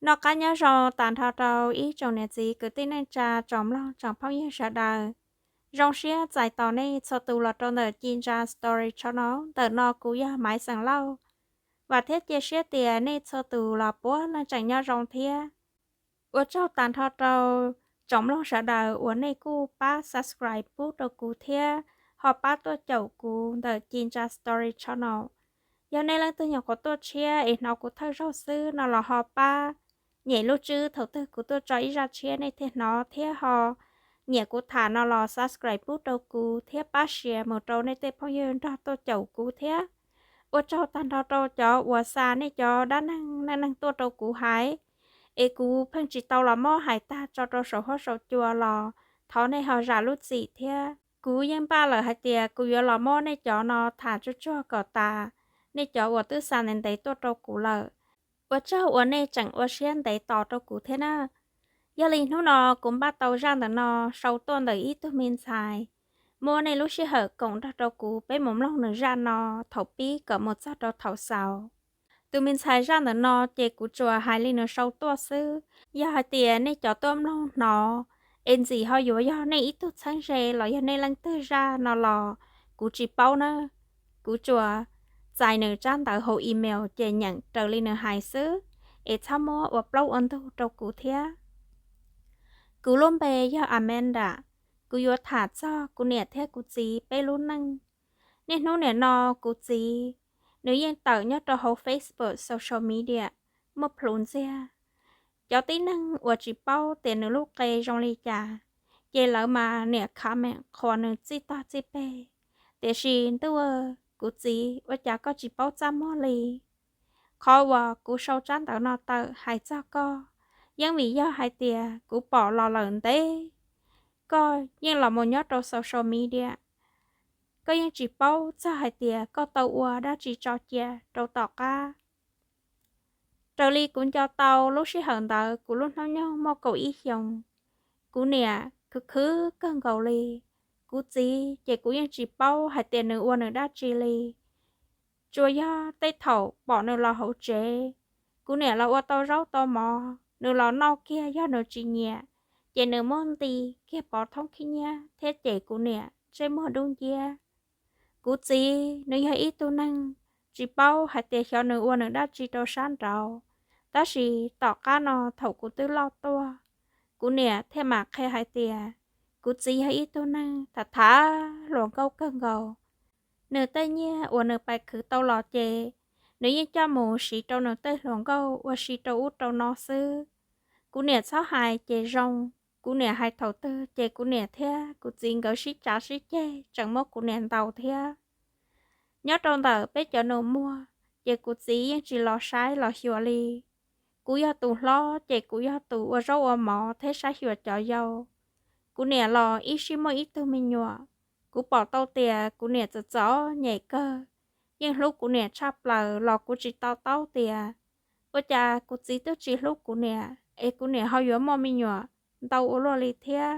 Noj qab nyob zoo tas nrho rau ib tsoom niam txiv kwv tij neej tsa tsoom mloog tsoom phooj ywg sawv daws. Zoo siab txais tos nej txhua tus los rau ntawm Ci Ntsa Story Channel. Ntawm no kuv yog Maiv Xeem Lauj. Vam thiab cia siab tias nej txhua tus los puav leej tseem nyob zoo thiab. Ua tsaug tas nrho rau tsoom mloog sawv daws uas nej kuj pab subscribe pub rau kuv thiab ho pab tuaj caum kuv ntawm Ci Ntsa Story Channel. Yog nej leej twg nyuam qhuav tuaj tshiab es hnov kuv thawj zaug xwb no los ho pab nyem lub tswb thaum twg kuv tuaj tso ib zaj tshiab nej thiaj hnov thiab ho nyiam kuv tham no los subscribe pub rau kuv thiab pab share mus rau nej tej phooj ywg nrog tuaj caum kuv thiab. Ua tsaug tag nrho rau cov uas xa nej cov dab neeg neej neeg tuaj rau kuv hais, es kuv pheej tsis tau los muab hais tag tso rau saum huab saum cua los thov nej ho zam lub txim thiab. Kuv yeej npaj lawm hais tias kuv yuav los muab nej cov no tham tsuag tsuag kom tas nej cov uas twb xa ntev ntev tuaj rau kuv lawm. Ua tsaug uas nej tseem ua siab ntev tos rau kuv thiab na. Yog li hnub no kuv npaj tau zaj ntawm no sau tuaj ntawm ib tug me ntxhais. Muab nej lub sij hawm koom nrog rau kuv peb mus mloog nws zaj no thaum pib kom mus txog rau thaum xaus. Tus me ntxhais zaj ntawm no ces kuv tsuas hais li nws sau tuaj xwb. Yog hais tias nej cov tuaj mloog hnov es ntxim ho yuav yog nej ib tug txheeb ze los yog nej leej twg zaj no los kuv tsis paub na. Kuv tsuas txais nws tsab ntawv hauv email ces nyeem raws li nws hais xwb, es txhob muab ua plaub ua ntug rau kuv thiab. Kuv lub npe yog Amanda. Kuv yuav tham txog kuv niam thiab kuv txiv peb lub neej. Niaj hnub nim no kuv txiv nws yeej tawm nyob rau hauv Facebook social media muaj plhus ntxiag. Cov tib neeg uas tsis paub tias nws lub qe zoo li cas, ces lawv mas niam comment qhuas nws txij tog txij peg. Tiam sis ntuj, kuv txiv, ua cas koj tsis paub txaj muag li? Qhov uas kuv sau tsab ntawv no tawm hais txog koj yeej vim yog hais tias kuv pom los lawm ntev. Koj yeej los mus nyob rau social media, koj yeej tsis paub txog hais tias koj tau ua dab tsi tso cia rau tom qab. Raws li kuv nco tau lub sij hawm ntawd kuv lub hnub nyoog muaj kaum ib xyoos. Kuv niam khwv khwv kawg nkaus li. Kuv txiv ces kuv yeej tsis paub hais tias nws ua nws dab tsi li. Tsuas yog tej thaum pom nws los hauv tsev, kuv niam los ua tau zaub tau mov, nws los noj kiag yog nws tsis nyiam, ces nws muab nti kiag pov thoob khib nyiab thiab ces kuv niam ntsej muag dub nciab. Kuv txiv nws yog ib tug neeg tsis paub hais tias xyov nws ua nws dab tsi rau sab nraud, tab sis tom qab no thaum kuv twb loj tuaj, kuv niam thiaj mam qhia hais tias kuv txiv yog ib tug neeg tham tham hluas nkauj kawg nkaus. Nws tej nyiaj uas nws pais khwv tau los ces nws yeej coj mus siv rau nws tej hluas nkauj ua si rau ub rau no xwb. Kuv niam txhob hais ces zoo, kuv niam hais thaum twg ces kuv niam thiab kuv txiv nkawd sib cav sib ceg tseem muab kuv niam ntaus thiab. Nyob rau ntawm peb cov nus muag ces kuv txiv yeej tsis los saib los xyuas li. Kuv yog tus hlob ces kuv yog tus ua zaub ua mov thiab saib xyuas cov yau. Kuv niam los ib sij muaj ib tug me nyuam. Kuv pom tau tias kuv niam txom txom nyem kawg, yeej hlub kuv niam tshaj plaws los kuv tsis to taub tias ua cas kuv txiv twb tsis hlub kuv niam es kuv niam ho yuav muaj me nyuam ntau ua luaj li thiab.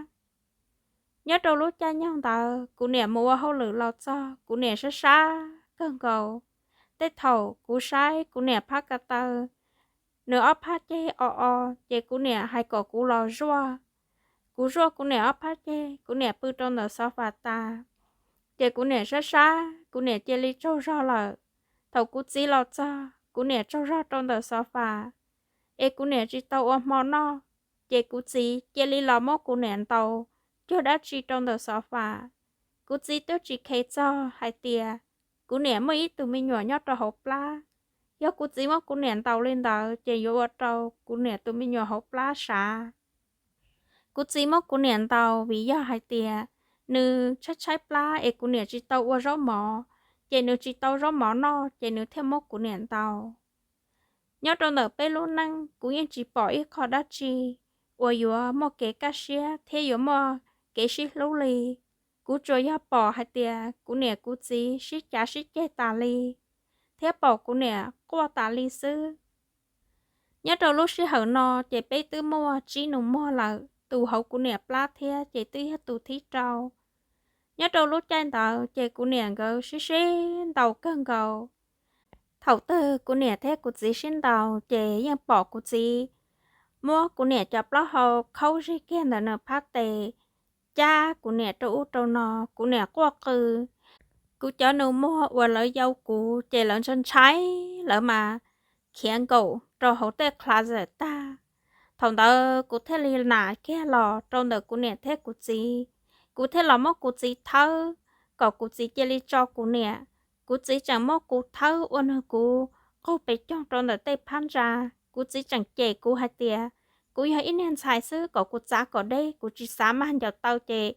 Nyob rau lub caij nyoog ntawd kuv niam mus ua hauj lwm los txog kuv niam sab sab kawg nkaus. Tej thaum kuv saib kuv niam phab ka taw, nws ob phab ceg o o, ces kuv niam hais kom kuv los zuaj. Kuv zuaj kuv niam ob phab ceg, kuv niam pw rau ntawm xov fas tas, ces kuv niam sab sab, kuv niam cia li tsaug zog lawm. Thaum kuv txiv los txog, kuv niam tsaug zog rau ntawm xov fas, es kuv niam tsis tau ua hmo noj, ces kuv txiv cia li los muab kuv niam ntaus cuag dab tsi rau ntawm xov fas. Kuv txiv twb tsis kheev txog hais tias kuv niam muaj ib tug me nyuam nyob rau hauv plab. Yog kuv txiv muab kuv niam ntaus li ntawd ces yuav ua rau kuv niam tus me nyuam hauv plab sav. Kuv txiv muab kuv niam ntaus vim yog hais tias nws tshaib tshaib plab es kuv niam tsis tau ua zaub mov, ces nws tsis tau zaub mov noj ces nws thiaj muab kuv niam ntaus. Nyob rau ntawm peb lub neej kuv yeej tsis pom ib qho dab tsi uas yuav muaj kev kaj siab thiab yuav muaj kev sib hlub li. Kuv tsuas yog pom hais tias kuv niam kuv txiv sib cav sib ceg tas li, thiab pom kuv niam quaj tas li xwb. Nyob rau lub sij hawm no ces peb twb muaj tsib nus muag lawm, tus hauv kuv niam plab thiab ces twb yog tus thib rau. Nyob rau lub caij ntawd ces kuv niam nkawd sib sib ntaus kawg nkaus. Thaum twg kuv niam thiab kuv txiv sib ntaus ces yeej pom kuv txiv muab kuv niam cov plaub hau khaub zig kiag ntawm nws phab tes, cab kuv niam rau ub rau no, kuv niam quaj qw. Kuv cov nus muag uas lawv yau kuv ces lawv ntshai ntshai, lawv mas khiav nkaum rau hauv tej closet tag. Thaum ntawd kuv thiaj li nam kiag los rau ntawm kuv niam thiab kuv txiv, kuv thiaj los muab kuv txiv thawb kom kuv txiv cia li tso kuv niam. Kuv txiv tseem muab kuv thawb ua nws kuv qaug pes coog rau ntawm tej phab ntsa. Kuv txiv tseem cem kuv hais tias kuv yog ib niag ntxhais xwb, kom kuv txav kom deb, kuv tsis xav mag ncaws taw ces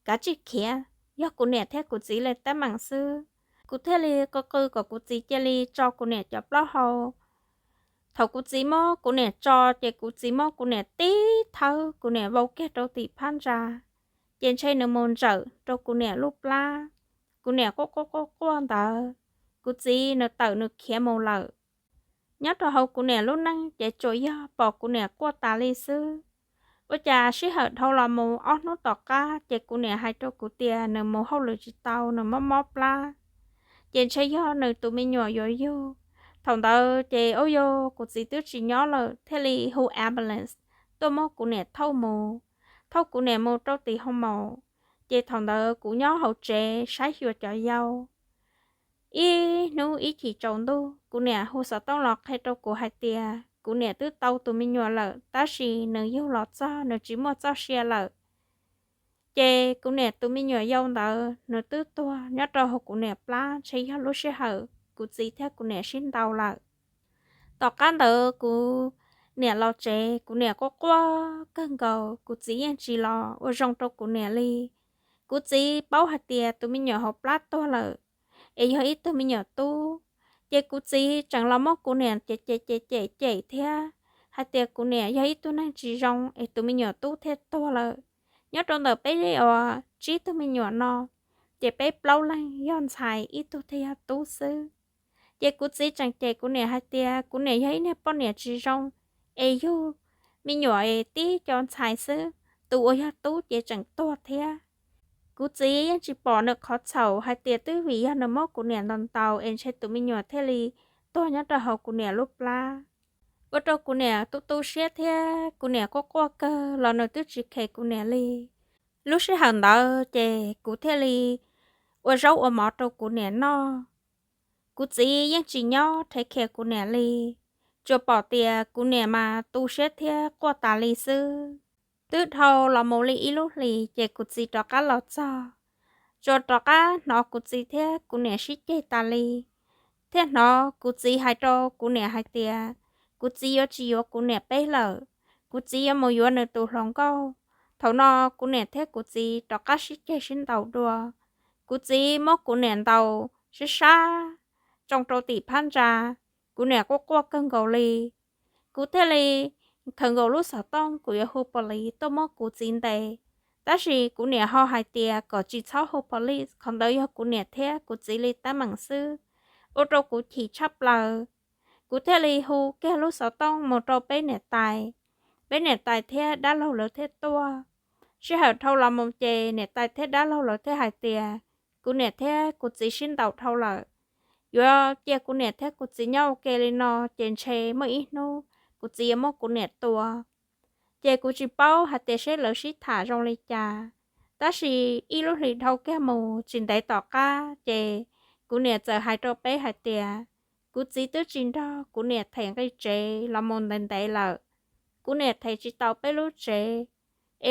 kav tsij khiav, yog kuv niam thiab kuv txiv li teeb meem xwb. Kuv thiaj li qw qw kom kuv txiv cia li tso kuv niam cov plaub hau. Thaum kuv txiv muab kuv niam tso ces kuv txiv muab kuv niam tib thawb, kuv niam vau kiag rau tim phab ntsa, ces ntshe nws mus ntsawm rau kuv niam lub plab. Kuv niam quaj quaj quaj quaj ntawd, kuv txiv nws tawm nws khiav mus lawm. Nyob rau hauv kuv niam lub neej ces tsuas yog pom kuv niam quaj tas li xwb. Ua cas sij hawm dhau los mus ob hnub tom qab ces kuv niam hais rau kuv tias nws mus hauj lwm tsis tau, nws mob mob plab, ces ntshe yog nws tus me nyuam yuav yug. Thaum ntawd ces ua yog kuv txiv twb tsis nyob lawm, thiaj li hu ambulance tuaj muab kuv niam thauj mus. Thauj kuv niam mus rau tim hoo maum, ces thaum ntawd kuv nyob hauv tsev saib xyuas cov yau. Ib hnub ib chim tsaus ntuj kuv niam hu xov tooj los qhia rau kuv hais tias kuv niam twb tau tus me nyuam lawm, tab sis nws yug los txog nws tsis muaj txoj sia lawm. Ces kuv niam tus me nyuam yau ntawd nws twb tuag nyob rau hauv kuv niam plab, ntshe yog lub sij hawm kuv txiv thiab kuv niam sib ntaus lawm. Tom qab ntawd kuv niam los tsev, kuv niam quaj quaj kawg nkaus, kuv txiv yeej tsis los ua zoo rau kuv niam li. Kuv txiv paub hais tias tus me nyuam hauv plab tuag lawm, es yog ib tug me nyuam tub, ces kuv txiv tseem los muab kuv niam cem cem cem cem thiab, hais tias kuv niam yog ib tug neeg tsis zoo es tus me nyuam tub thiaj tuag lawm. Nyob rau ntawm peb uas tsib tug me nyuam no, ces peb plaub leeg yog ntxhais, ib tug thiaj yog tub xwb. Ces kuv txiv tseem cem kuv niam hais tias kuv niam yog ib niag poj niam tsis zoo, es yug me nyuam es tib co ntxhais xwb, tus uas yog tub ces tseem tuag thiab. Kuv txiv yeej tsis pom nws qhov txhaum, hais tias twb vim yog nws muab kuv niam ntaus ntaus es ntshe tus me nyuam thiaj li tuag nyob rau hauv kuv niam lub plab. Ua rau kuv niam tu tu siab thiab kuv niam quaj quaj kawg los nws twb tsis khes kuv niam li. Lub sij hawm ntawd ces kuv thiaj li ua zaub ua mov rau kuv niam noj. Kuv txiv yeej tsis nyob rhe khias kuv niam li, tsuas pom tias kuv niam mas tu siab thiab quaj tas li xwb. Twb dhau los mus li ib lub hlis ces kuv txiv rov qab los txog, tsuas rov qab hnov kuv txiv thiab kuv niam sib ceg tas li, thiab hnov kuv txiv hais rau kuv niam hais tias kuv txiv yuav tsis yuav kuv niam peb lawm, kuv txiv yuav mus yuav nws tus hluas nkauj. Thaum no kuv niam thiab kuv txiv rov qab sib ceg sib ntaus dua. Kuv txiv muab kuv niam ntaus sib sab tsoo rau tim phab ntsa, kuv niam quaj quaj kawg nkaus li. Kuv thiaj li khaws nkaus lub xov tooj, kuv yuav hu police tuaj muab kuv txiv ntes, tab sis kuv niam ho hais tias kom tsis txhob hu police, qhov ntawd yog kuv niam thiab kuv txiv li teeb meem xwb, ua rau kuv chim tshaj plaws. Kuv thiaj li hu kiag lub xov tooj mus rau peb niam tais, peb niam tais thiab dab laug lawv thiaj tuaj. Sij hawm dhau los mus ces niam tais thiab dab laug lawv thiaj hais tias kuv niam thiab kuv txiv sib ntaus dhau lawm, yuav cia kuv niam thiab kuv txiv nyob ua ke li no ces ntshe muaj ib hnub kuv txiv yuav muab kuv niam tua. Ces kuv tsis paub hais tias seb lawv sib tham zoo li cas, tab sis ib lub hlis dhau kiag mus tsis ntev tom qab ces kuv niam txawm hais rau peb hais tias kuv txiv twb tsis nrog kuv niam them nqi tsev los mus ntev ntev lawm. Kuv niam them tsis tau peb lub tsev,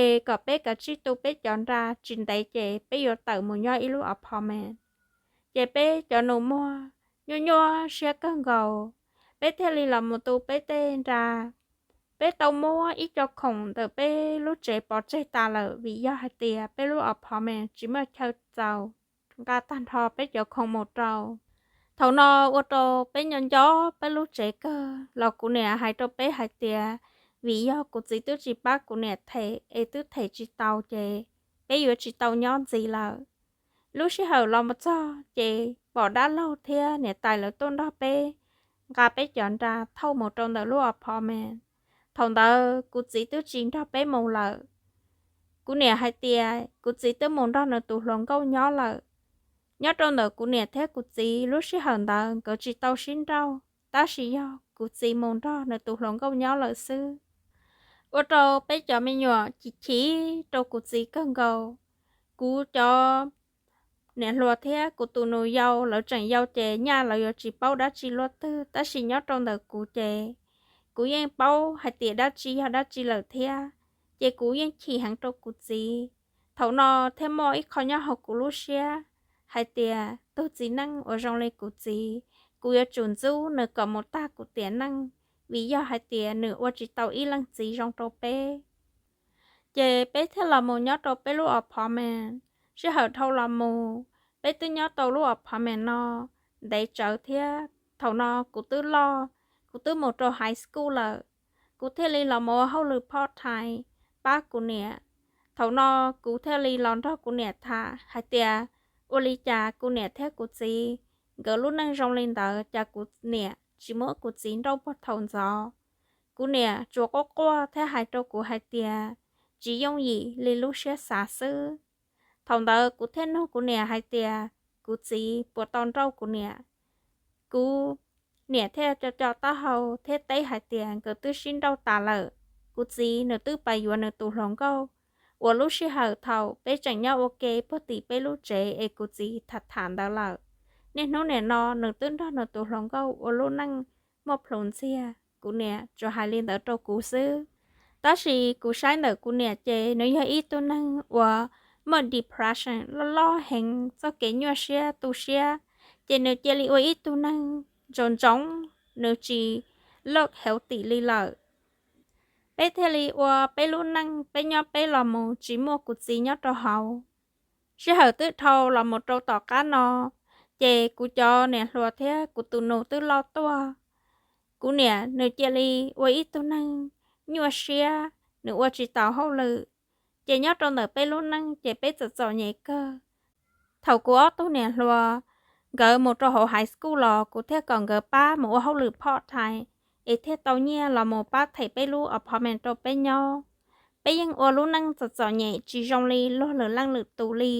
es kom peb kav tsij tu peb cov nra, tsis ntev ces peb yuav tawm mus nyob ib lub apartment. Ces peb cov nus muag nyuaj nyuaj siab kawg nkaus, peb thiaj li los mus tu peb tej nra. Peb tau muab ib co khoom ntawm peb lub tsev pov tseg tas lawm, vim yog hais tias peb lub apartment tsis muaj chaw txaus nqa tag nrho peb cov khoom mus rau. Thaum no ua rau peb nyob nco peb lub tsev kawg los kuv niam hais rau peb hais tias vim yog kuv txiv twb tsis pab kuv niam them es twb them tsis tau ces peb yuav tsis tau nyob ntxiv lawm. Lub sij hawm los mus txog ces pom dab laug thiab niam tais lawv tuaj nrog peb nqa peb cov nra thauj mus rau ntawm lub apartment. Thaum ntawd kuv txiv twb tsis nrog peb mus lawm. Kuv niam hais tias kuv txiv twb mus nrog nws tus hluas nkauj nyob lawm. Nyob rau ntawm kuv niam thiab kuv txiv lub sij hawm ntawd nkawd tsis tau sib nrauj, tab sis yog kuv txiv mus nrog nws tus hluas nkauj nyob lawm xwb. ua rau peb cov me nyuam chim chim rau kuv txiv kawg nkaus. Kuv cov niam hluas thiab kuv tus nus yau, lawv tseem yau ces nyaj lawv yuav tsis paub dab tsi luaj twg, tab sis nyob rau ntawm kuv ces kuv yeej paub hais tias dab tsi yog dab tsi lawm thiab. Ces kuv yeej chim heev rau kuv txiv. Thaum no thiaj muaj ib qho nyob hauv kuv lub siab hais tias tus txiv neej uas zoo li kuv txiv, kuv yuav tsum ntxub nws kom mus tag kuv tiam neej, vim yog hais tias nws ua tsis tau ib leej txiv zoo rau peb. Ces peb thiaj los mus nyob rau peb lub apartment. Sij hawm dhau los mus, peb twb nyob tau lub apartment no ntev tsawv thiab. Thaum no kuv twb loj, kuv twb mus rau high school lawm, kuv thiaj li los mus ua hauj lwm part time pab kuv niam. Thaum no kuv thiaj li los nrog kuv niam tham hais tias ua li cas kuv niam thiab kuv txiv nkawd lub neej zoo li ntawd, cas kuv niam tsis muab kuv txiv nrauj puag thaum ntxov. Kuv niam tsuas quaj quaj thiab hais rau kuv hais tias tsis yooj yim li lub siab xav xwb. Thaum ntawd kuv thiaj nug kuv niam hais tias kuv txiv puas tau nrauj kuv niam. Kuv niam thiaj co co taub hau thiab teb hais tias nkawd twb sib nrauj tas lawm. Kuv txiv nws twb pais yuav nws tus hluas nkauj uas lub sij hawm thaum peb tseem nyob ua ke puag tim peb lub tsev es kuv txiv tham tham ntawd lawm. Niaj hnub nim no nws twb nrog nws tus hluas nkauj ua lub neej muaj plhus ntxiag. Kuv niam tsuas hais li ntawd rau kuv xwb. Tab sis kuv saib ntawm kuv niam ces nws yog ib tug neeg uas muaj depression loj loj heev, txoj kev nyuaj siab tu siab, ces nws cia li ua ib tug neeg ntsoov ntsoov, nws tsis look healthy li lawm. Peb thiaj li ua peb lub neej, peb nyob peb los mus tsis muaj kuv txiv nyob rau hauv. Sij hawm twb dhau los mus rau tom qab no, ces kuv cov niam hluas thiab kuv tus nus twb loj tuaj. Kuv niam nws cia li ua ib tug neeg nyuaj siab, nws ua tsis taus hauj lwm, ces nyob rau ntawm peb lub neej ces peb txom txom nyem kawg. Thaum kuv ob tug niam hluas nkawd mus rau hauv high school los kuv thiaj kom nkawd pab mus ua hauj lwm part time es thiaj tau nyiaj los mus pab them peb lub apartment rau peb nyob. Peb yeej ua lub neej txom txom nyem tsis zoo li luag lwm leej lwm tus li.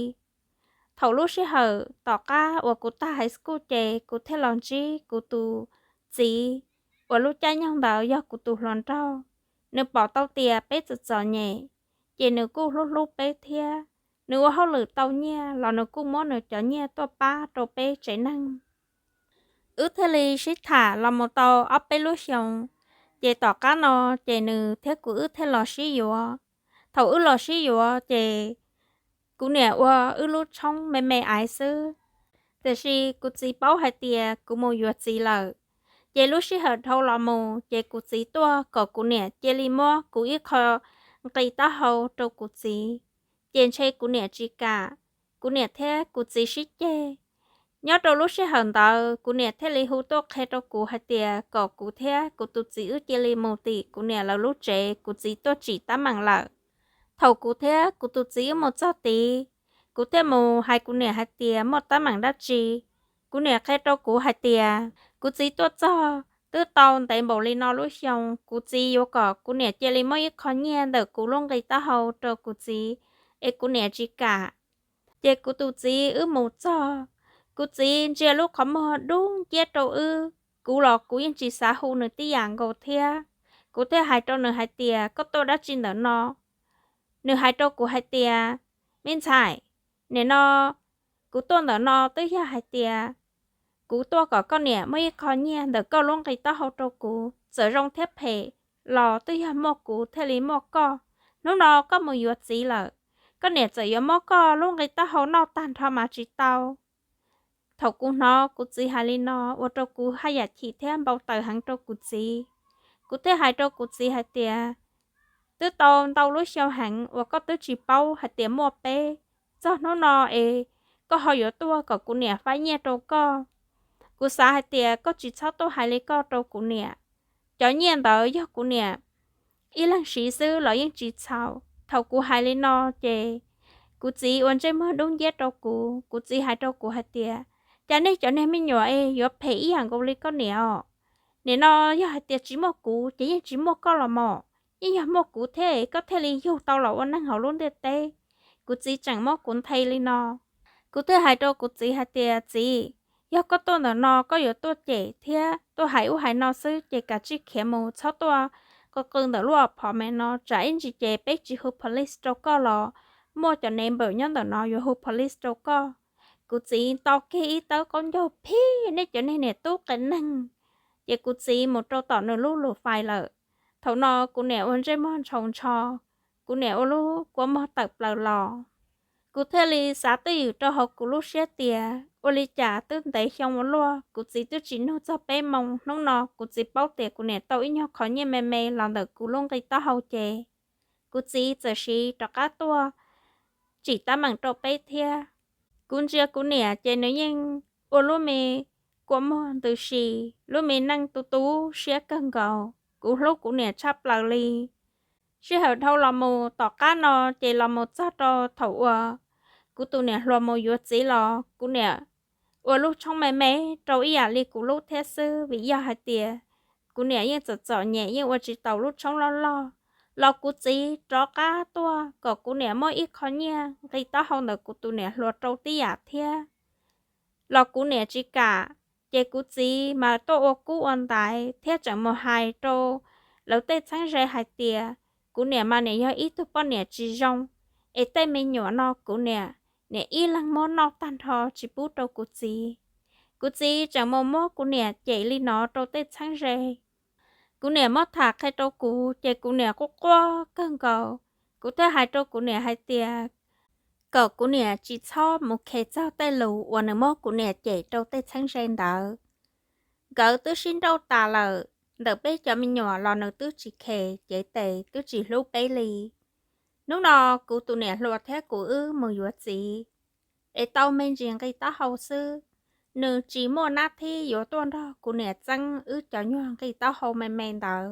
Thaum lub sij hawm tom qab uas kuv tag high school ces kuv thiaj los ntsib kuv tus txiv uas lub caij nyoog ntawd yog kuv tus hluas nraug. Nws pom tau tias peb txom txom nyem, ces nws kuj hlub hlub peb thiab. Nws ua hauj lwm tau nyiaj los nws kuj muab nws cov nyiaj tuaj pab rau peb tsev neeg. Wb thiaj li sib tham los mus tau ob peb lub xyoos, ces tom qab no ces nws thiab kuv wb thiaj los sib yuav. Thaum wb los sib yuav ces kuv niam ua wb lub tshoob me me aiv xwb, tiam sis kuv txiv paub hais tias kuv mus yuav txiv lawm. Ces lub sij hawm dhau los mus ces kuv txiv tuaj kom kuv niam cia li muab kuv ib qho nqi taub hau rau kuv txiv, ces ntshe kuv niam tsis kam. Kuv niam thiab kuv txiv sib ceg. Nyob rau lub sij hawm ntawd kuv niam thiaj li hu tuaj qhia rau kuv hais tias kom kuv thiab kuv tus txiv wb cia li mus tim kuv niam lawv lub tsev, kuv txiv tuaj tsim teeb meem lawm. Thaum kuv thiab kuv tus txiv wb mus txog tid, kuv thiaj mus hais kuv niam hais tias muaj teeb meem dab tsi. Kuv niam qhia rau kuv hais tias kuv txiv tuaj txog twb tau ntev npaum li no lub xyoo, kuv txiv yuav kom kuv niam cia li muab ib qho nyiaj ntawm kuv lub nqi taub hau rau kuv txiv, es kuv niam tsis kam. Ces kuv tus txiv wb mus txog, kuv txiv ntsia lub qhov muag dub nciab rau wb, kuv los kuv yeej tsis xav hu nws tib yam nkaus thiab. Kuv thiaj hais rau nws hais tias koj tuaj dab tsi ntawm no? Nws hais rau kuv hais tias me ntxhais, nim no kuv tuaj ntawm no twb yog hais tias kuv tuaj kom koj niam muab ib qho nyiaj ntawm koj lub nqi taub hau rau kuv, txawm zoo thiab phem los twb yog muaj kuv thiaj li muaj koj. Hnub no koj mus yuav txiv lawm, koj niam txawm yuav muab koj lub nqi taub hau noj tag nrho mas tsis tau. Thaum kuv hnov kuv txiv hais li no ua rau kuv haj yam chim thiab npau taws heev rau kuv txiv. Kuv thiaj hais rau kuv txiv hais tias twb tau ntau lub xyoo heev uas koj twb tsis paub hais tias muaj peb, txog hnub no es koj ho yuav tuaj kom kuv niam faib nyiaj rau koj. Kuv xav hais tias koj tsis txhob tuaj hais li koj rau kuv niam. Cov nyiaj ntawd yog kuv niam ib leeg siv xwb los yeej tsis txhaum. Thaum kuv hais li no ces kuv txiv ua ntsej muag dub nciab rau kuv, kuv txiv hais rau kuv hais tias cas nej cov niag me nyuam es yuav phem ib yam nkaus li koj niam os. Nim no yog hais tias tsis muaj kuv ces yeej tsis muaj koj los mos, yeej yog muaj kuv thiab koj thiaj li yug tau los ua neeg hauv lub ntiaj teb. Kuv txiv tseem muab kuv nthe li no. Kuv thiaj hais rau kuv txiv hais tias txiv, yog koj tuaj ntawm no koj yuav tuaj cem thiab tuaj hais ub hais no xwb ces kav tsij khiav mus, txhob tuaj qw qw ntawm lub apartment no, tsam ib ntsis ces peb tsis hu police rau koj los muaj cov neighbor nyob ntawm no yuav hu police rau koj. Kuv txiv nto kiag ib tawb qaub ncaug phij, nej cov niag niam tub qias neeg. Ces kuv txiv mus rau tom nws lub lus fais lawm. Thaum no kuv niam ua ntsej muag ntshaus ntsho, kuv niam ua lub kua muag tawm plaws los. Kuv thiaj li xav twj ywm rau hauv kuv lub siab tias ua li cas twb ntev xyoo ua luaj, kuv txiv twb tsis nug txog peb moo. Hnub no kuv txiv paub tias kuv niam tau ib nyuag qhov nyiaj me me los ntawm kuv lub nqi taub hau ces kuv txiv txawm siv rov qab tuaj tsim teeb meem rau peb thiab. Kuv ntsia kuv niam ces nws yeej ua lub me kua muag ntws si, lub me neej tu tu siab kawg nkaus. Kuv hlub kuv niam tshaj plaws li. Sij hawm dhau los mus tom qab no ces los mus txog rau thaum uas kuv tus niam hluas mus yuav txiv los kuv niam ua lub tshoob me me rau ib yam li kuv lub thiab xwb, vim yog hais tias kuv niam yeej txom txom nyem yeej ua tsis taus lub tshoob loj loj. Los kuv txiv rov qab tuaj kom kuv niam muab ib qho nyiaj nqi taub hau ntawm kuv tus niam hluas rau tib yam thiab. Los kuv niam tsis kam, ces kuv txiv mas tuaj ua kub ua ntaiv thiab tseem mus hais rau lawv tej txheeb ze hais tias kuv niam mas niam yog ib tug poj niam tsis zoo, es tej me nyuam no kuv niam, niam ib leeg muab noj tag nrho tsis pub rau kuv txiv. Kuv txiv tseem mus muab kuv niam cem li no rau tej txheeb ze. Kuv niam muab tham qhia rau kuv ces kuv niam quaj quaj kawg nkaus. Kuv thiaj hais rau kuv niam hais tias kom kuv niam tsis txhob mus khes txog tej lus uas nws muab kuv niam cem rau tej txheeb ze ntawd. Nkawd twb sib nrauj tas lawm, ntawm peb cov me nyuam los nws twb tsis khes cev tes, twb tsis hlub peb li. Hnub no kuv tus niam hluas thiab kuv wb mus yuav txiv, es tau me ntsis nqi taub hau xwb. Nws tsis muaj nab thib yuav tuaj nrog kuv niam txeeb wb cov nyuag nqi taub hau me me ntawd,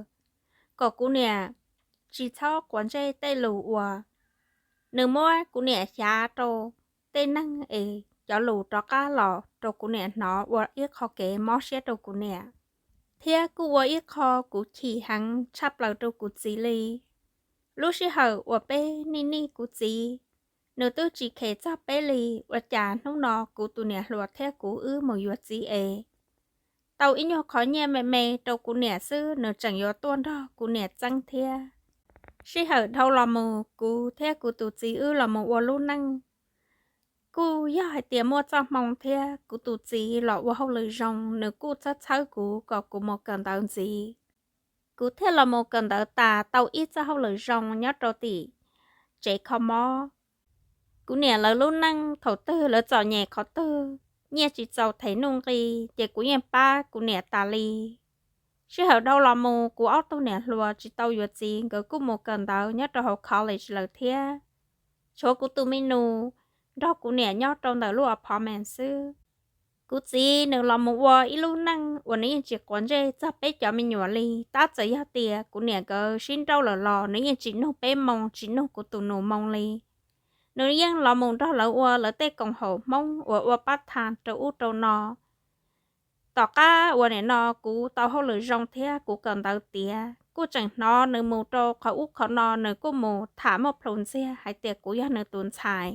kom kuv niam tsis txhob quav ntsej tej lus uas nws muab kuv niam xyav rau tej neeg es cov lus rov qab los rau kuv niam hnov ua ib qho kev mob siab rau kuv niam, thiab kuj ua ib qho kuv chim heev tshaj plaws rau kuv txiv li. Lub sij hawm uas peb nij nij kuv txiv, nws twb tsis khes txog peb li, ua cas hnub no kuv tus niam hluas thiab kuv wb mus yuav txiv es tau ib nyuag qhov nyiaj me me rau kuv niam xwb nws tseem yuav tuaj nrog kuv niam txeeb thiab. Sij hawm dhau los mus kuv thiab kuv tus txiv wb los mus ua lub neej, kuj yog hais tias muaj txoj hmoo thiab kuv tus txiv los ua hauj lwm zoo, nws kuj txhawb txhawb kuv kom kuv mus kawm ntawv ntxiv. Kuv thiaj los mus kawm ntawv tas tau ib txoj hauj lwm zoo nyob rau tim tsev kho mob. Kuv niam lawv lub neej thaum twg lawv txom nyem qhov twg, nyiaj tsis txaus them nuj nqi, ces kuv yeej pab kuv niam tas li. Sij hawm dhau los mus kuv ob tug niam hluas tsis tau yuav txiv, nkawd kuj mus kawm ntawv nyob rau hauv college lawm thiab. Tshuav kuv tus me nus nrog kuv niam nyob rau ntawm lub apartment xwb. Kuv txiv nws los mus ua ib lub neej uas nws yeej tsis quav ntsej txog peb cov me nyuam li, tab txawm yog tias kuv niam nkawd sib nrauj lawm los nws yeej tsis nug peb moo, tsis nug kuv tus nus moo li. Nws yeej los mus nrog lawv ua lawv tej koom haum Hmoob uas ua part time rau ub rau no. Tom qab uas nim no kuv tau hauj lwm zoo thiab kuv kawm ntawv tiav, kuj tseem hnov nws mus rau qhov ub qhov no, nws kuj mus tham muaj plhus ntxiag hais tias kuv yog nws tus ntxhais,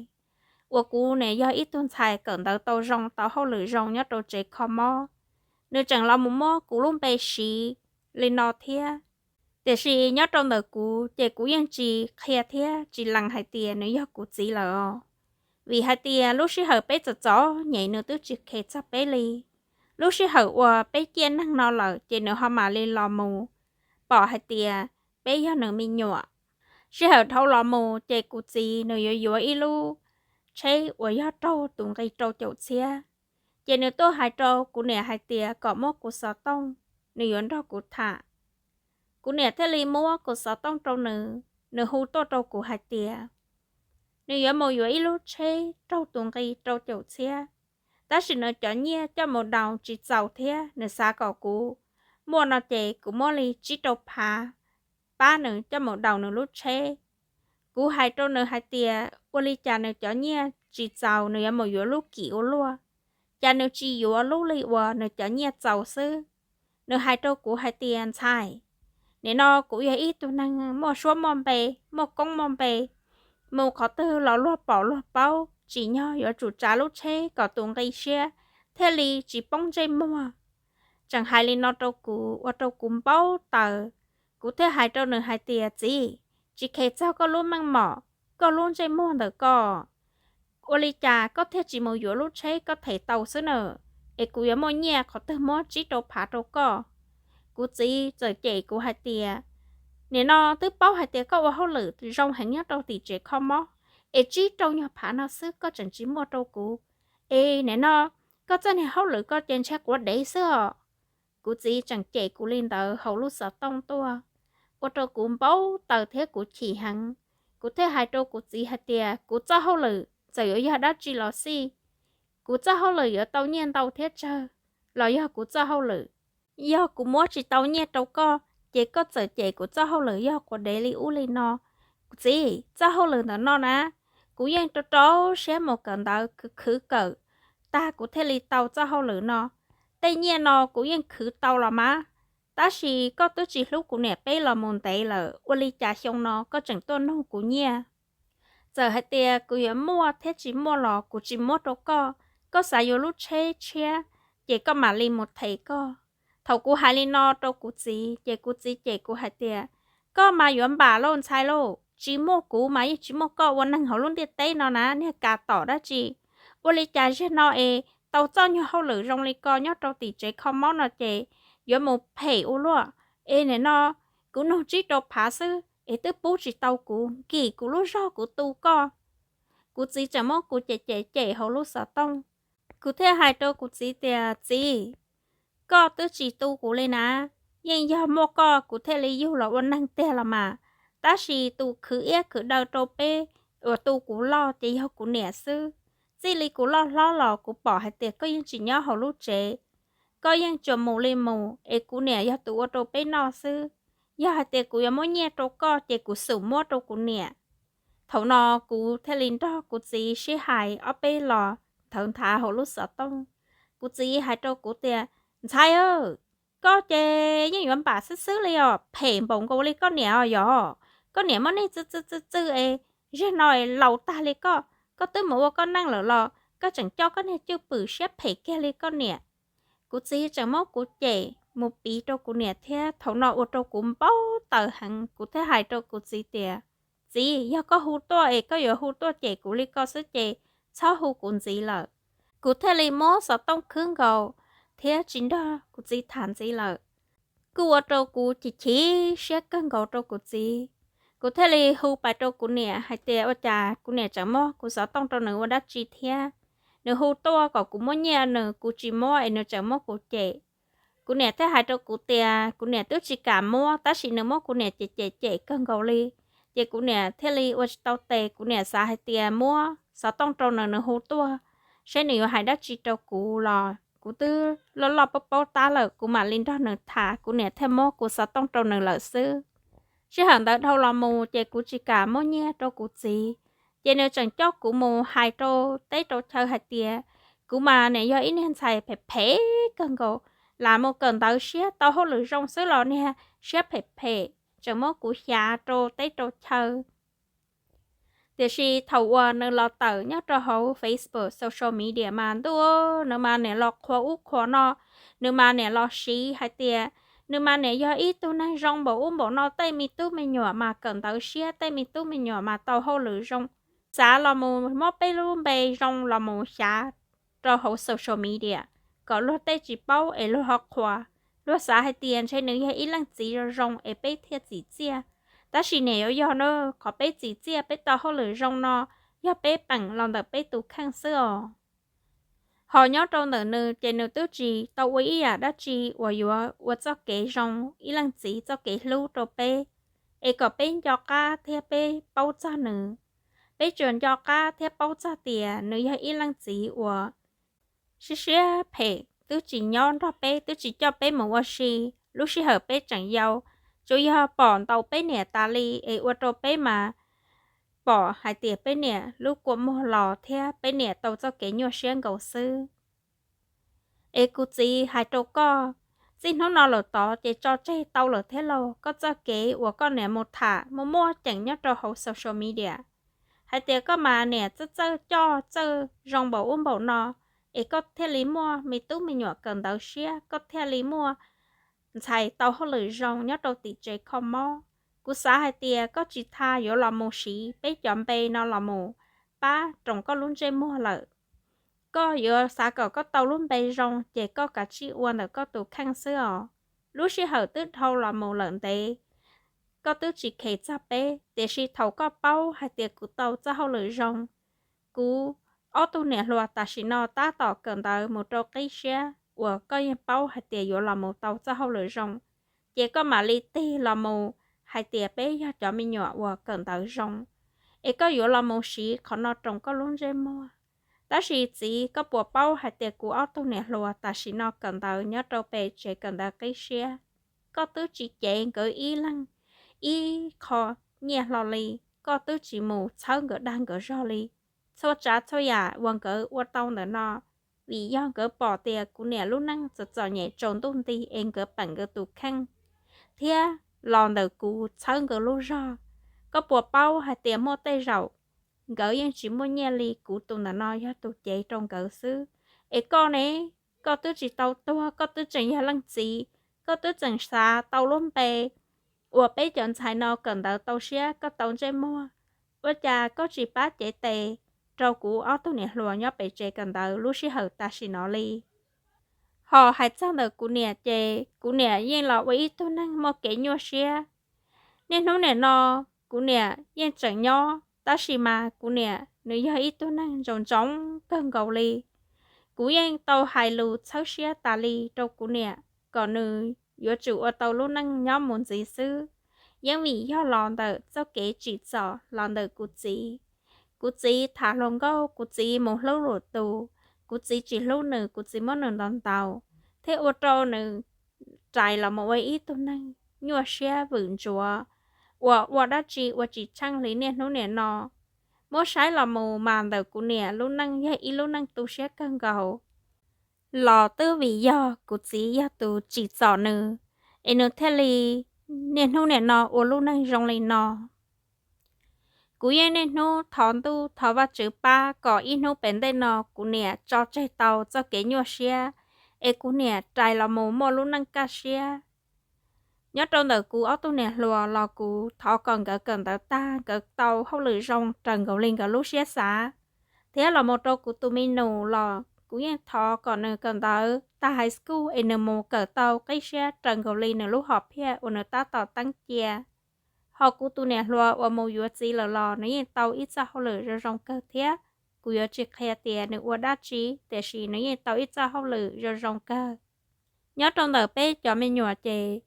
uas kuv nim yog ib tug ntxhais kawm ntawv tau zoo, tau hauj lwm zoo nyob rau tsev kho mob. Nws tseem los mus muab kuv lub npe siv li no thiab. Tiam sis nyob rau ntawm kuv ces kuv yeej tsis qhia thiab tsis lees hais tias nws yog kuv txiv lawm os. Vim hais tias lub sij hawm peb txom txom nyem nws twb tsis khes txog peb li. Lub sij hawm uas peb ciaj neeg no lawm ces nws ho mam li los mus pom hais tias peb yog nws me nyuam. Sij hawm dhau los mus ces kuv txiv nws yuav yuav ib lub tsheb uas yog raug tus nqi rau caum txhiab. Ces nws tuaj hais rau kuv niam hais tias kom muab kuv xov tooj, nws yuav nrog kuv tham. Kuv niam thiaj li muab kuv xov tooj rau nws, nws hu tuaj rau kuv hais tias nws yuav mus yuav ib lub tsheb raug tus nqi rau caum txhiab, tab sis nws cov nyiaj coj mus daus tsis txaus thiab nws xav kom kuv muaj no ces kuv muab li tsib rau phav pab nws coj mus daus nws lub tsheb. Kuv hais rau nws hais tias ua li cas nws cov nyiaj tsis txaus, nws yuav mus yuav lub kim ua luaj, cas nws tsis yuav lub li uas nws cov nyiaj txaus xwb. Nws hais rau kuv hais tias ntxhais, nim no kuv yog ib tug neeg muaj suab muaj npe, muaj koob muaj npe, mus qhov twg los luag pom luag paub, tsim nyog yuav tsum tsav lub tsheb kom tus nqi siab thiaj li tsis poob ntsej muag. Tseem hais li no rau kuv ua rau kuv npau taws. Kuv thiaj hais rau nws hais tias, txiv, tsis khes txog koj lub meej mom, koj lub ntsej muag ntawm koj, ua li cas koj thiaj tsis mus yuav lub tsheb koj them tau xwb na, es kuv yuav muaj nyiaj qhov twg muab tsib rau phav rau koj? Kuv txiv txawm cem kuv hais tias, nim no twb paub hais tias koj ua hauj lwm zoo heev nyob rau tim tsev kho mob, es tsib rau nyuag phav no xwb koj tseem tsis muaj rau kuv, es nim no koj txoj niag hauj lwm koj ces ntshe quav dev xwb os. Kuv txiv tseem cem kuv li ntawd hauv lub xov tooj tuaj, ua rau kuv npau taws thiab kuv chim heev. Kuv thiaj hais rau kuv txiv hais tias, kuv txoj hauj lwm txawm yuav yog dab tsi los xij, kuv txoj hauj lwm yuav tau nyiaj ntau thiab tsawg los yog kuv txoj hauj lwm. Yog kuv muab tsis tau nyiaj rau koj, ces koj txawm cem kuv txoj hauj lwm yog quav dev li ub li no. Kuv txiv, txoj hauj lwm ntawm no na, kuv yeej rau rau siab mus kawm ntawv khwv khwv kawm tag kuv thiaj li tau txoj hauj lwm no. Tej nyiaj no kuv yeej khwv tau los mas, tab sis koj twb tsis hlub kuv niam peb los mus ntev lawm, ua li cas xyoo no koj tseem tuaj nug kuv nyiaj? Txawm hais tias kuv yuav muaj thiab tsis muaj los kuv tsis muab rau koj. Koj xav yuav lub tsheb tshiab, ces koj mam li mus them koj. Thaum kuv hais li no rau kuv txiv, ces kuv txiv cem kuv hais tias, koj mas yuav npam lauj ntxhais lauj, tsis muaj kuv mas yeej tsis muaj koj ua neeg hauv lub ntiaj teb no na, niag kas tom dab tsi? Ua li cas zaum no es tau txoj nyuag hauj lwm zoo li ko nyob rau tim tsev kho mob no ces yuav mus phem ua luaj? Es nim no kuv nug tsib rau phav xwb es twb pub tsis tau kuv, nkim kuv lub zog kuv tu koj. Kuv txiv tseem muab kuv cem cem cem hauv lub xov tooj. Kuv thiaj hais rau kuv txiv tias, txiv, koj twb tsis tu kuv li na, yeej yog muaj koj kuv thiaj li yug los ua neeg tiag los mas, tab sis tus khwv iab khwv daw rau peb uas tu kuv loj ces yog kuv niam xwb. Txij li kuv loj hlob los kuv pom hais tias koj yeej tsis nyob hauv lub tsev, koj yeej tsuas mus li mus es kuv niam yog tus ua rau peb noj xwb. Yog hais tias kuv yuav muab nyiaj rau koj ces kuv xum muab rau kuv niam. Thaum no kuv thiaj li nrog kuv txiv sib hais ob peb los nthawv nthav hauv lub xov tooj. Kuv txiv hais rau kuv tias, ntxhais, koj ces yeej yuav npam xwb xwb li os, phem npaum nkaus li koj niam os yog. Koj niam muab nej txwj txwj txwj txwj es zaum no laus tag li koj, koj twb mus ua koj neej lawm los koj tseem coj koj niag cwj pwm siab phem kiag li koj niam. Kuv txiv tseem muab kuv cem mus piv rau kuv niam thiab, thaum no ua rau kuv npau taws heev, kuv thiaj hais rau kuv txiv tias, txiv, yog koj hu tuaj es koj yuav hu tuaj cem kuv li ko xwb ces txhob hu kuv ntxiv lawm. Kuv thiaj li muab xov tooj khwb nkaus thiab tsis nrog kuv txiv tham ntxiv lawm. Kuj ua rau kuv chim chim siab kawg nkaus rau kuv txiv. Kuv thiaj li hu pais rau kuv niam hais tias ua cas kuv niam tseem muab kuv xov tooj rau nws ua dab tsi thiab. Nws hu tuaj kom kuv muab nyiaj nws kuv tsis muab es nws tseem muab kuv cem. Kuv niam thiaj hais rau kuv tias kuv niam twb tsis kam muab tab sis nws muab kuv niam cem cem cem kawg nkaus li. Ces kuv niam thiaj li ua tsis tau tes, kuv niam xav hais tias muab xov tooj rau nws, nws hu tuaj seb nws yuav hais dab tsi rau kuv los kuv twb loj loj paub paub tab lawm kuv mam li nrog nws tham, kuv niam thiaj muab kuv xov tooj rau nws lawm xwb. Sij hawm ntawd dhau los mus ces kuv tsis kam muab nyiaj rau kuv txiv, ces nws tseem coj kuv mus hais rau teb rau chaw hais tias kuv mas niam yog ib niag ntxhais phem phem kawg nkaus, lam mus kawm ntawv siab tau hauj lwm zoo xwb los niag siab phem phem, tseem muab kuv xyav rau teb rau chaw. Tiam sis thaum uas nws los tawm nyob rau hauv Facebook social media mas ntuj, nws mas niam los qhuas ub qhuas no, nws mas niam los siv hais tias nws mas niam yog ib tug neeg zoo npaum ub npaum no, tej me tub me nyuam mas kawm ntawv siab, tej me tub me nyuam mas tau hauj lwm zoo, xav los mus muab peb lub npe zoo los mus xyav rau hauv social media kom luag tej tsis paub es luag ho qhuas. Luag xav hais tias ntshe nws yog ib leej txiv zoo zoo es peb thiaj txim txiaj, tab sis niam yuav yog na, qhov peb txim txiaj peb tau hauj lwm zoo no yog peb peem los ntawm peb tus kheej xwb os. Ho nyob rau ntawm nws ces nws twb tsis tau ua ib yam dab tsi uas yuav ua txoj kev zoo, ib leej txiv txoj kev hlub rau peb, es kom peb nco qab thiab peb paub txog nws. Peb tsuas nco qab thiab paub txog tias nws yog ib leej txiv uas siab siab phem, twb tsis nyob nrog peb, twb tsis coj peb mus ua si lub sij hawm peb tseem yau, tsuas yog pom ntaus peb niam tas li es ua rau peb mas pom hais tias peb niam lub kua muag los thiab peb niam tau txoj kev nyuaj siab nkaus xwb. Es kuv txiv hais rau koj, txij hnub no lawm tod ces tso tseg tau lawm thiab lauj, koj txoj kev uas koj niam mus tham muaj muaj ceem nyob rau hauv social media hais tias koj mas niam txawj txawj coj txawj zoo npaum ub npaum no, es koj thiaj li muaj me tub me nyuam kawm ntawv siab, koj thiaj li muaj ntxhais tau hauj lwm zoo nyob rau tim tsev kho mob. Kuv xav hais tias koj tsis tas yuav los mus siv peb cov npe no los mus pab roos koj lub ntsej muag lawm. Koj yuav xav kom koj tau lub npe zoo ces koj kav tsij ua ntawm koj tus kheej xwb os. Lub sij hawm twb dhau los mus lawm ntev, koj twb tsis kheev txog peb, tiam sis thaum koj paub hais tias kuv tau txoj hauj lwm zoo, kuv ob tug niam hluas tam sim no tab tom kawm ntawv mus rau qib siab uas koj yeej paub hais tias yuav los mus tau txoj hauj lwm zoo, ces koj mam li tig los mus hais tias peb yog cov me nyuam uas kawm ntawv zoo, es koj yuav los mus siv qhov no roos koj lub ntsej muag. Tab sis txiv, koj puas paub hais tias kuv ob tug niam hluas tam sim no kawm ntawv nyob rau pem tsev kawm ntawv qib siab? Koj twb tsis cev nkawd ib leeg ib qho nyiaj hlo li, koj twb tsis mus txhawb nkawd dag nkawd zog li. Txhua tsav txhua yam uas nkawd ua tau ntawm no, vim yog nkawd pom tias kuv niam lub neej txom txom nyem tsaus ntuj nti es nkawd peem nkawd tus kheej thiab los ntawm kuv txhawb nkawd lub zog. Koj puas paub hais tias muaj tej zaum nkawd yeej tsis muaj nyiaj li, kuv tus ntawm no yog tus cev rau nkawd xwb. Es koj ne, koj twb tsis tau tuag, koj twb tseem yog leej txiv, koj twb tseem xav tau lub npe uas peb cov ntxhais no kawm ntawv tau siab, koj tau ntsej muag. Ua cas koj tsis pab cev tes rau kuv ob tug niam hluas nyob pem tsev kawm ntawv lub sij hawm tam sim no li? Ho hais txog ntawm kuv niam ces kuv niam yeej los ua ib tug neeg muaj kev nyuaj siab. Niaj hnub niam no kuv niam yeej tseem nyob, tab sis mas kuv niam nws yog ib tug neeg ntsoov ntsoov kawg nkaus li. Kuv yeej tau hais lus txhawb siab tas li rau kuv niam kom nws yuav tsum ua tau lub neej nyob mus ntxiv xwb. Yeej vim yog los ntawm txoj kev tsim txom los ntawm kuv txiv. Kuv txiv tham hluas nkauj, kuv txiv mus hlub lwm tus, kuv txiv tsis hlub nws, kuv txiv muab nws ntaus ntaus, thiab ua rau nws rais los mus ua ib tug neeg nyuaj siab vwm ntsuav, uas ua dab tsi ua tsis tsheej li niaj hnub niam no. Muab saib los mus mas ntawm kuv niam lub neej yog ib lub neej tu siab kawg nkaus, los twb vim yog kuv txiv yog tus tsim txom nws, es nws thiaj li niaj hnub niam no ua lub neej zoo li no. Kuv yeej niaj hnub thov Ntuj thov Vajtswv pab kom ib hnub pem ntej no kuv niam tso tseg tau txoj kev nyuaj siab, es kuv niam rais los mus muaj lub neej kaj siab. Nyob rau ntawm kuv ob tug niam hluas los kuv thov kom nkawd kawm ntawv tag, nkawd tau hauj lwm zoo raws nkaus li nkawd lub siab xav. Thiab los mus rau kuv tus me nus los kuv yeej thov kom nws kawm ntawv tag high school es nws mus kawm tau qib siab raws nkaus li nws lub hom phiaj uas nws tab tom teeb cia. Ho kuv tus niam hluas uas mus yuav txiv lawm los nws yeej tau ib txoj hauj lwm zoo zoo kawg thiab. Kuv yuav tsis qhia tias nws ua dab tsi, tiam sis nws yeej tau ib txoj hauj lwm zoo zoo kawg. Nyob rau ntawm peb cov me nyuam ces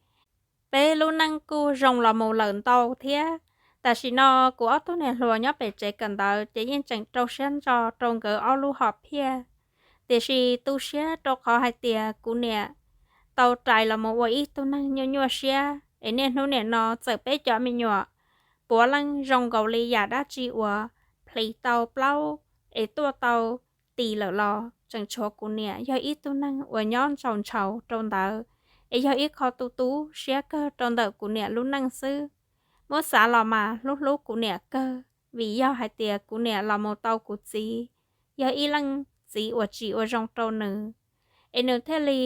peb lub neej kuj zoo los mus lawm ntau thiab. Tam sim no kuv ob tug niam hluas nyob pem tsev kawm ntawv ces yeej tseem rau siab ntso rau nkawd ob lub hom phiaj. Tiam sis tu siab rau qhov hais tias kuv niam tau rais los mus ua ib tug neeg nyuaj nyuaj siab, es niaj hnub niam no txawm peb cov me nyuam puav leej zoo nkaus li yam dab tsi uas plhis tau plaub es tuaj tau tis lawm los tseem tshuav kuv niam yog ib tug neeg uas nyob ntshaus ntshaus rau ntawd, es yog ib qho tu tu siab kawg rau ntawm kuv niam lub neej xwb. Muab xav los mas hlub hlub kuv niam kawg, vim yog hais tias kuv niam los mus tau kuv txiv, yog ib leej txiv uas tsim ua zoo rau nws, es nws thiaj li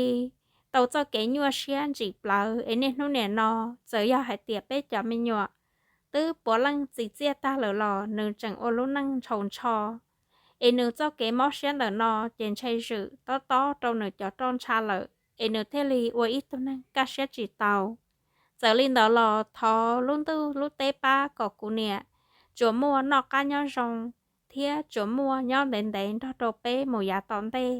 tau txoj kev nyuaj siab ntsim plawv, es niaj hnub niam no txawm yog hais tias peb cov me nyuam twb puav leej txi txiaj tag lawm los nws tseem ua lub neej ntshaus ntsho, es nws txoj kev mob siab ntawm no ces ntshe zwm tob tob rau nws cov roj ntsha lawm, es nws thiaj li ua ib tug neeg kaj siab tsis tau. Txawm li ntawd los thov lub ntuj lub teb pab kom kuv niam tsuas muaj noj qab nyob zoo thiab tsuas muaj nyob ntev ntev nrog rau peb mus yav tom ntej.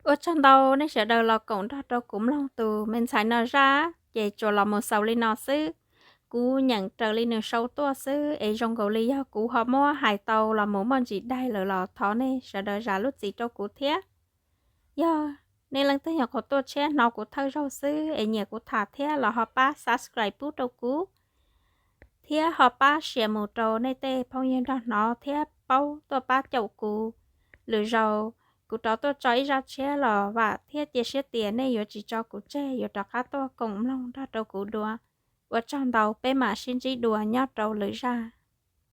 Ua tsaug ntau nej sawv daws los koom nrog rau kuv mloog tus me ntxhais no zaj, ces tsuas los mus xaus li no xwb. Kuv nyeem raws li nws sau tuaj xwb, es zoo nkaus li yog kuv ho muab hais tau los mus muaj ntsis daig lawm los thov nej sawv daws zam lub txim rau kuv thiab. Yog nej leej twg nyuam qhuav tuaj tshiab hnov kuv thawj zaug xwb es nyiam kuv tham thiab los ho pab subscribe pub rau kuv, thiab ho pab share mus rau nej tej phooj ywg nrog hnov thiab paub tuaj pab caum kuv. Lwm zaus kuv rov tuaj tso ib zaj tshiab los vam thiab cia siab tias nej yuav tsis tso kuv tseg, yuav rov qab tuaj koom mloog nrog rau kuv dua. Ua tsaug ntau, peb mam sib ntsib dua nyob rau lwm zaj.